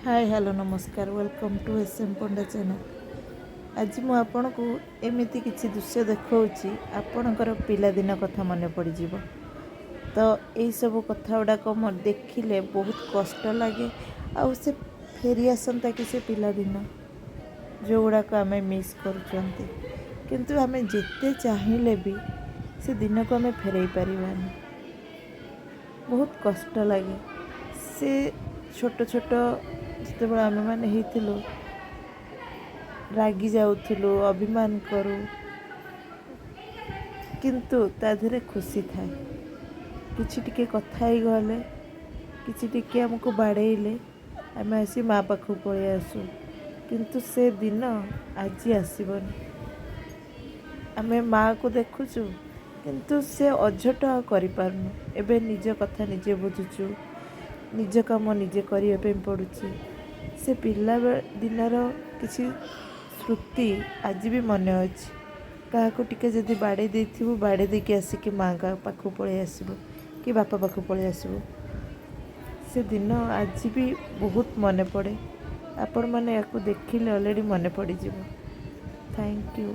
ହାଏ, hello, ନମସ୍କାର। Welcome to S M Panda channel. ଆଜି ମୁଁ ଆପଣଙ୍କୁ ଏମିତି କିଛି ଦୃଶ୍ୟ ଦେଖାଉଛି, ଆପଣଙ୍କର ପିଲାଦିନ କଥା ମନେ ପଡ଼ିଯିବ। ତ ଏଇସବୁ କଥା ଗୁଡ଼ାକ ମୋ ଦେଖିଲେ ବହୁତ କଷ୍ଟ ଲାଗେ ଆଉ ସେ ଫେରି ଆସନ୍ତା କି ସେ ପିଲାଦିନ, ଯେଉଁଗୁଡ଼ାକ ଆମେ ମିସ୍ କରୁଛନ୍ତି। କିନ୍ତୁ ଆମେ ଯେତେ ଚାହିଁଲେ ବି ସେ ଦିନକୁ ଆମେ ଫେରାଇ ପାରିବାନି। ବହୁତ କଷ୍ଟ ଲାଗେ। ସେ ଛୋଟ ଛୋଟ ଯେତେବେଳେ ଆମେମାନେ ହେଇଥିଲୁ, ରାଗି ଯାଉଥିଲୁ, ଅଭିମାନ କରୁ, କିନ୍ତୁ ତା ଦେହରେ ଖୁସି ଥାଏ। କିଛି ଟିକେ କଥା ହେଇଗଲେ, କିଛି ଟିକେ ଆମକୁ ବାଡ଼େଇଲେ, ଆମେ ଆସି ମା ପାଖକୁ ପଳେଇ ଆସୁ। କିନ୍ତୁ ସେ ଦିନ ଆଜି ଆସିବନି। ଆମେ ମାଆକୁ ଦେଖୁଛୁ, କିନ୍ତୁ ସେ ଅଝଟ ଆଉ କରିପାରୁନୁ। ଏବେ ନିଜ କଥା ନିଜେ ବୁଝୁଛୁ, ନିଜ କାମ ନିଜେ କରିବା ପାଇଁ ପଡ଼ୁଛି। ସେ ପିଲା ଦିନର କିଛି ସ୍ମୃତି ଆଜି ବି ମନେ ଅଛି। କାହାକୁ ଟିକେ ଯଦି ବାଡ଼େଇ ଦେଇଥିବୁ, ବାଡ଼େଇ ଦେଇକି ଆସିକି ମାଆଙ୍କ ପାଖକୁ ପଳେଇ ଆସିବୁ କି ବାପା ପାଖକୁ ପଳେଇ ଆସିବୁ। ସେ ଦିନ ଆଜି ବି ବହୁତ ମନେ ପଡ଼େ। ଆପଣମାନେ ୟାକୁ ଦେଖିଲେ ଅଲରେଡ଼ି ମନେ ପଡ଼ିଯିବ। Thank you.